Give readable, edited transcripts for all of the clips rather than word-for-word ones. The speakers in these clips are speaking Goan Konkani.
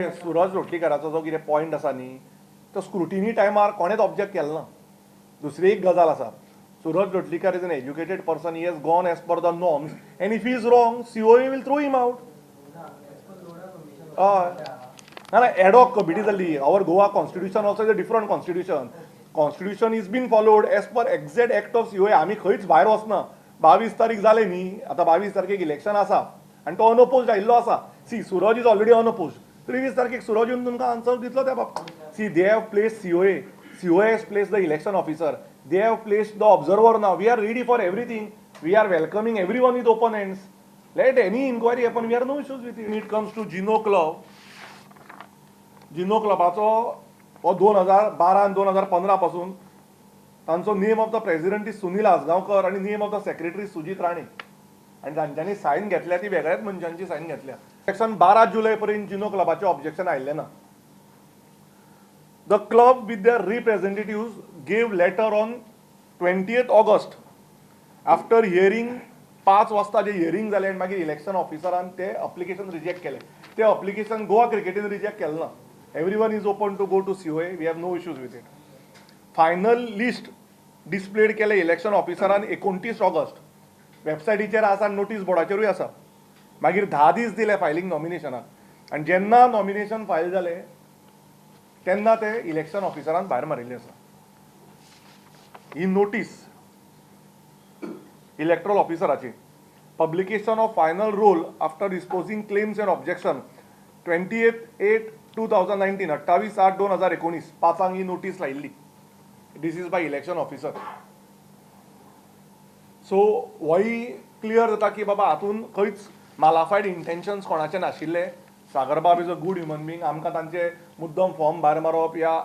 सुरज लोटलीकराचो जो कितें पॉयंट आसा न्ही, तो स्क्रुटिनी टायमार कोणेच ऑब्जेक्ट केलो ना. दुसरी एक गजाल आसा, Suraj Lotlikar is an educated person. He has gone as per the norms, and if he is wrong, COA will throw him out. हय, ना ना, एडॉक कमिटी जाल्ली. Our Goa constitution also is a different constitution. Constitution is been followed as per exact act of COA. आमी खंयच भायर वचना. 22 तारीख जाले न्ही, आतां 22 तारखेक इलेक्शन आसा आनी तो अनअपोज आयिल्लो आसा. See, Suraj is already unopposed. 23 तारखेक सुरज येवन तुमकां आन्सर दितलो त्या बाबतीत. See, they have placed COA. COA has placed the election officer. They have placed the observer. Now we are ready for everything. We are welcoming everyone with open hands. Let any inquiry happen. We are no issues with it. Comes to Gino Club, Jino क्लबाचो हो 2012 आनी 2015 पासून तांचो name of the president is Sunil Ajgaonkar आनी name of the secretary Sujit Rane आनी तांच्यांनी सायन घेतल्या ती वेगळ्याच मनशांची सायन घेतल्या. सेक्शन 12 जुलय पर्यंत जिनो क्लबाचें ऑब्जेक्शन आयिल्लें ना. The club with their representative gave letter on 20 August after hearing. 5 वाजता जे हियरींग जालें आनी मागीर इलेक्शन ऑफिसरान ते अप्लिकेशन रिजेक्ट केलें. ते अप्लिकेशन गोवा क्रिकेटीन रिजेक्ट केलें ना. Everyone is open to go to COA. We have no issues with it. Final list displayed केले इलेक्शन ऑफिसरान 29 ऑगस्ट. वेबसायटीचेर आसा, नोटीस बोर्डाचेरूय आसा. मागीर 10 दीस दिले फायलींग नॉमिनेशनाक आनी जेन्ना नॉमिनेशन फायल जालें तेन्ना ते इलेक्शन ऑफिसरान भायर मारिल्ले आसा. ही नोटीस इलेक्ट्रल ऑफिसराची, publication of final roll after disposing claims and objection, 28/8/2019. 28/8/2019 5ांक he notice लायिल्ली. This is by election officer. So होय क्लियर जाता की बाबा, हातून खंयच मालाफायड इंटेन्शन्स कोणाचे नाशिल्ले. सागरबाब is a good human being. आमकां तांचे मुद्दम फॉर्म भायर मारप या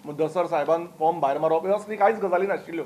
मुद्दसर साहेबान फॉर्म भायर मारप, असली कांयच गजाली नाशिल्ल्यो.